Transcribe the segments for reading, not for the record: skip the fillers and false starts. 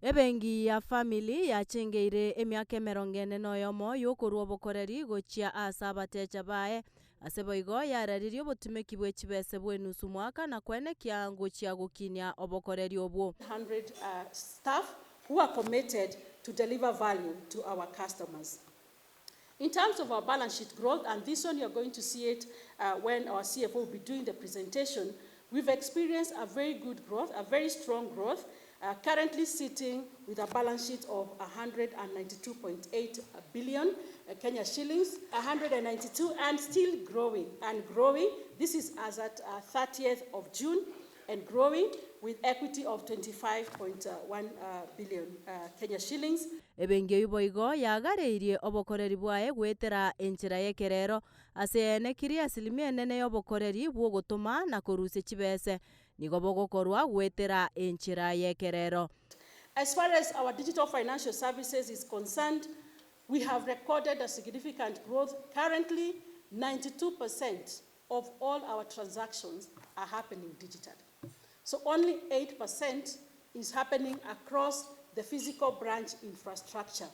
Ebenki ya Family yachengeire emiaka 41 y'okorua obokoreri gochia ase abatecha baye. Ase boigo yararirie obotumeki bwe chibese bw'enusu mwaka na kwenekia gochia gokinia obokoreri obwo. 100 staff who are committed to deliver value to our customers. In terms of our balance sheet growth, and this one you're going to see it when our CFO will be doing the presentation, we've experienced a very good growth, a very strong growth, currently sitting with a balance sheet of 192.8 billion Kenya shillings, 192 and still growing and growing. This is as at 30th of June and growing with equity of 25.1 billion Kenya shillings. Ebenki eyio boigo yagareirie obokoreri bwaye goetera enchera y'ekerero ase eenekirie asilimia enene y'obokoreri bw'ogotoma na korusia chibese nigo bogokorwa goetera enchera y'ekerero. As far as our digital financial services is concerned, we have recorded a significant growth. Currently, 92% of all our transactions are happening digitally. So only 8% is happening across the physical branch infrastructure.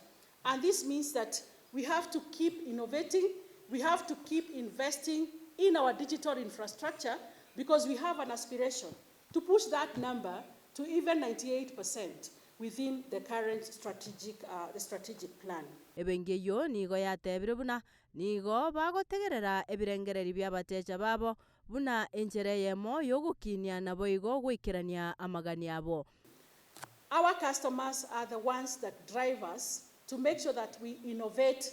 And this means that we have to keep innovating, we have to keep investing in our digital infrastructure because we have an aspiration to push that number to even 98% within the current the strategic plan. Ebenki eyio nigo yatebire buna nigo bagotegerera ebirengereri bia abatecha babo buna enchera eyemo yogokinia naboigo goikerania amagani abo. Our customers are the ones that drive us to make sure that we innovate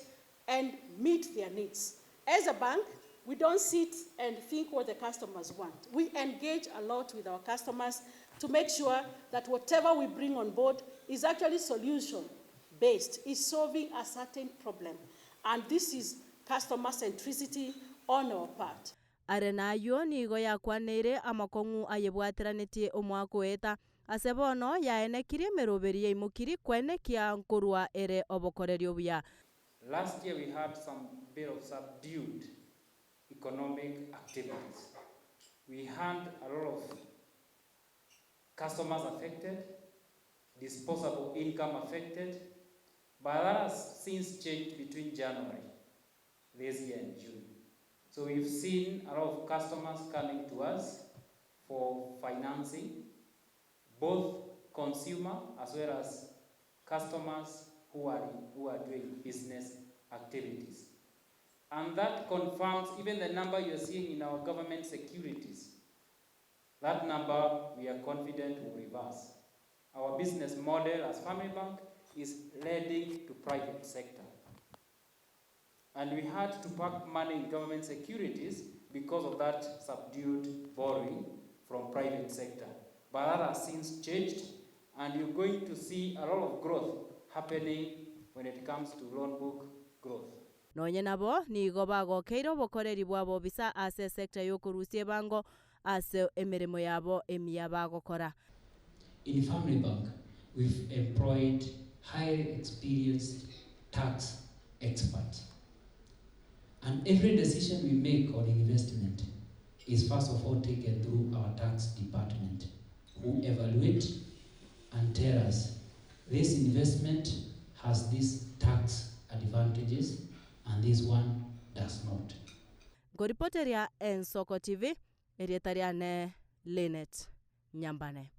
and meet their needs. As a bank, we don't sit and think what the customers want. We engage a lot with our customers to make sure that whatever we bring on board is actually solution based, is solving a certain problem. And this is customer centricity on our part. Are nayo nigo yakwaneire amakong'u ayebwateranetie omwaka oeta ase bono yaenekirie emeroberi yaimokiri kwenekia nkorwa ere obokoreri obuya. Last year we had some bit of subdued economic activities. We had a lot of customers affected, disposable income affected, but that has since changed between January this year and June. So we've seen a lot of customers coming to us for financing, both consumer as well as customers who are doing business activities. And that confirms even the number you're seeing in our government securities. That number, we are confident, will reverse. Our business model as Family Bank is lending to private sector. And we had to park money in government securities because of that subdued borrowing from private sector. But that has since changed, and you're going to see a lot of growth happening when it comes to loan book growth. Nonye nabo nigo bagokeire obokoreri bwabo bisa ase sector yokorusia ebango ase emeremo yabo emiya bagokora. In Family Bank, we've employed highly experienced tax experts. And every decision we make on investment is first of all taken through our tax department, who evaluate and tell us this investment has these tax advantages and this one does not. Ngoripoteria Ensoko TV, erieta riane Linet Nyambane.